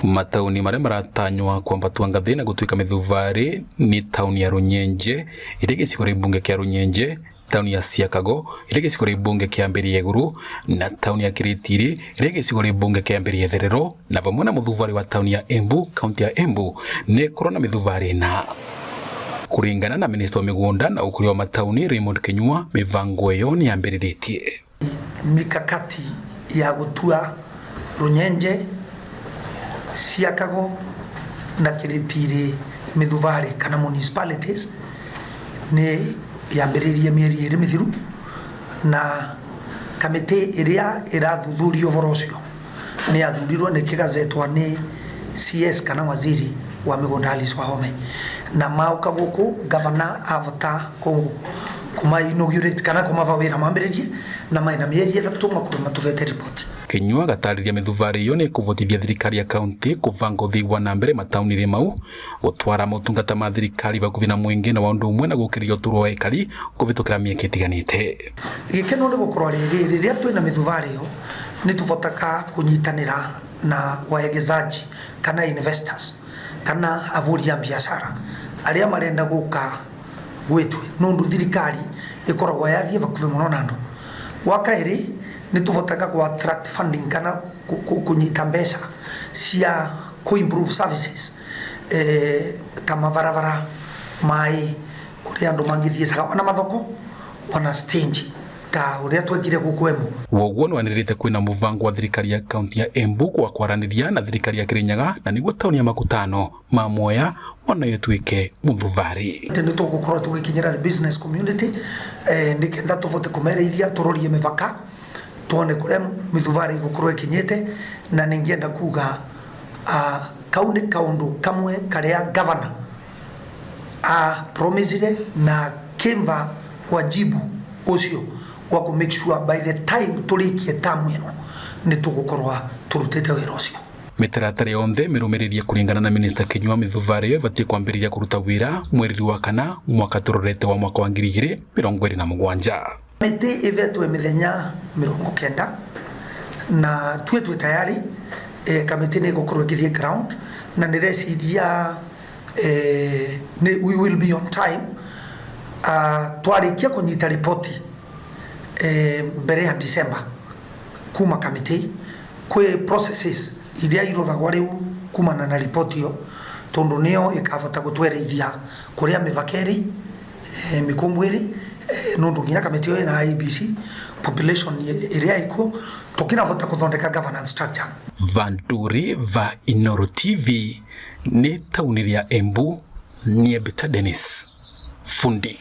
Matauni maria maratanywa kwambatwa ngathi na gutuika mithuvari ni tauni ya Runyenje iri gicigo ria mbunge kia Runyenje, tauni ya Siakago iri gicigo ria mbunge kia Mbiri ya Iguru na tauni ya Kiritiri iri gicigo ria mbunge kia Mbiri ya Itherero, na vamwe na muthuvari wa tauni ya Embu, kaunti ya Embu ni korona mithuvari na kuringana na minista wa migunda na ukuria wa matauni Raymond Kinyua, mivango iyo ni yambiriritie mikakati ya gutua Runyenje, Siakago na Kiritiri mithuvari kana municipalities ni yambiririe mieri iri mithiru, na kamiti iria irathuthuria uhoro ucio ni yathurirwo ni kigazetwa ni CS kana waziri wa migunda Alice Wahome, na mauka guku gavana avota kuma inaugurate kana kumava wira mambiririe na maina mieri ithatu makorwo matuvete report. Kinyua gatariria mithuvari iyo ni kuvotithia thirikari ya kaunti kuvanga uthii wa na mbere matauni mau, gutwara motungata ma thirikari vakuvi na mwingi na undu umwe na gukiria uturo wa ekari kuvitukira mieke itiganite. Gikeno ni gukorwo riri riria twina mithuvari iyo ni tuvotaga kunyitanira na waegezaji kana investors kana avuri a biashara aria marenda guka gwitu nundu thirikari ikoragwo yathie vakuvi muno na andu. Wa kairi ni tuvotaga ku attract funding kana kunyita mbeca cia ku improve services, ta mabarabara, mai kuria andu mangithie ona mathoko ona stage ta uria twekire guku Embu. Woguo nwanirite kwina muvango wa thirikari ya kaunti ya Embu kwa kwaraniria na thirikari ya Kirinyaga na niguo tauni ya Makutano ma Mwea ona yetwike muthuvari. Ni tugukorwo tugikinyira the business community, nikenda tuvote kumereithia turorie mivaka tuone kuria mithuvari igukorwo ikinyite, na ningienda kuga kau ni kaundu kamwe karia governor a promisire na kimva wajibu ucio wa ku make sure by the time turikie tamu ino ni tugukorwa turutite wira ucio. Mitaratara yonthe mirumiririe kuringana na Minister Kinyua, mithuvari iyo ibatie kwambiriria kuruta wira mweri wa kana mwaka turorete wa mwaka wa 2027. Miti ivetwe mithenya 90 na twetwe tayari, kamiti ni igukorwo igithie ground na nireciria, we will be on time. Twarikia kunyita ripoti mbere ya December kuma kamiti kwi processes iria irothagwo riu kumana na ripoti iyo, tondu nio ikavota gutwereithia kuria mivaka iri, mikumbu iri, nundu nginya kamiti iyo ina IEBC population iria ikuo tukinavota kuthondeka governance structure. Vanturi va Inoro TV ni tauni ya Embu, ni Bita Dennis Fundi.